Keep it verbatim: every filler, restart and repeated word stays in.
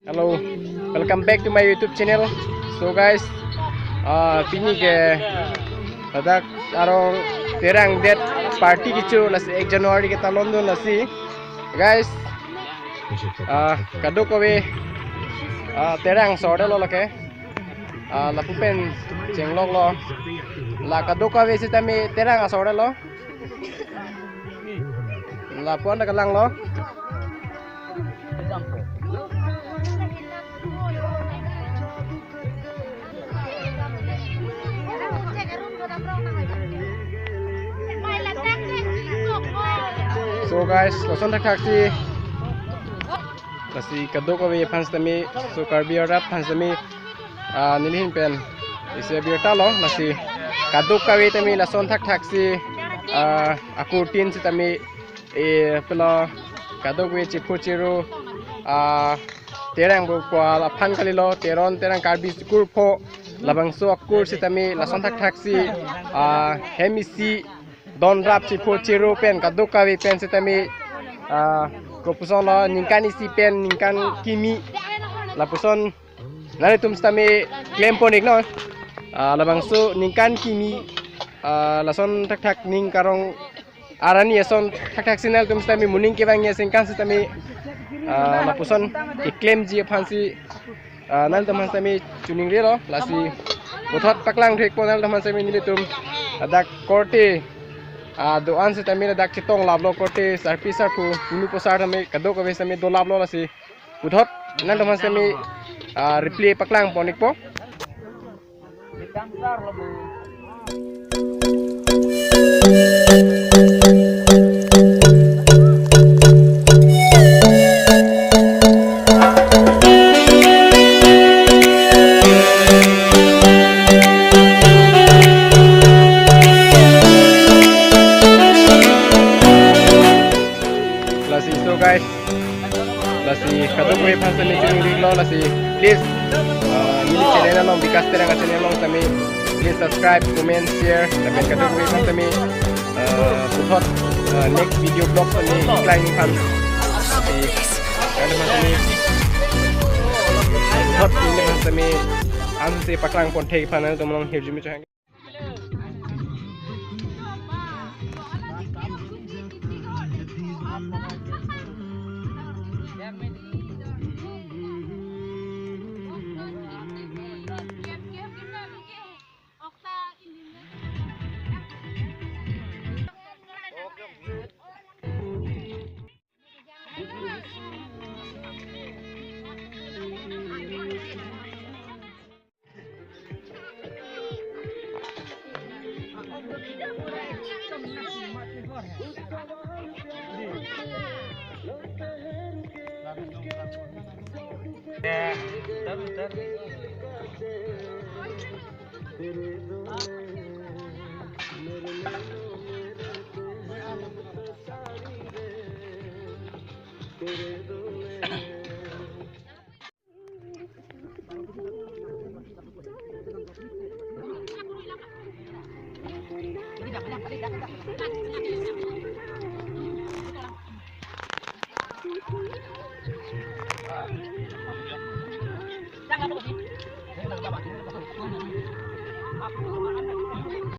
Hello, welcome back to my YouTube channel. So guys, ah, pini ke ladak arong terang det party kecho, lasi ek January ke talon dun lasi. Guys, ah, kadokave, ah, terang sordelo lake. Ah, lapu pen chengloklo. La kadokave sitame terang asordelo. Lapu-an ta kalanglo. So guys, lason thakthak si, lasi kadokave aphan sitame, so Karbi arat aphan sitame, ah, neli ahin pen isi abirtalo, lasi kadokave tame lason thakthak si, ah, akurtin sitame, eh, pilo kadokave chepho chero, ah, terang bupal aphan kalilo, Teron Terang Karbi School pho, labangso akur sitame lason thakthak si, ah, hem isi donrap chepho chero pen kadokave pen sitame, ah, kopuson lo ningkan isi pen ningkan kimi lapuson nanglitum sitame klempon-iknon. Ah, labangso ningkan kimi, ah, lason thakthak ning karong arni ason thakthak si nanglitum sitame moning kevang ya singkan sitame, ah, lapuson keklemji aphan si, ah, nanglitum aphan sitame choningrilo, lasi puthot paklang thekpo nanglitum aphan sitame nelitum ladak korte, ah, do-an sitame ladak chetong laplo, korte sarpi sarpo, punu posar sitame kadokave sitame do laplo, lasi puthot nanglitum aphan sitame, ah, replay paklangpon-ikpo. Lasi so guys, lasi kadokave aphan sitame choningri-iklo, lasi please, ah, neli channel along, Bikash Terang channel along sitame please subscribe, comment, share, lapen kadokave aphan sitame, ah, puthot, ah, next video vlog sitame iklang aphan. Lasi kadokave aphan sitame, puthot neli aphan sitame ansi paklangpon thek aphan nanglitum along hirjume chohang.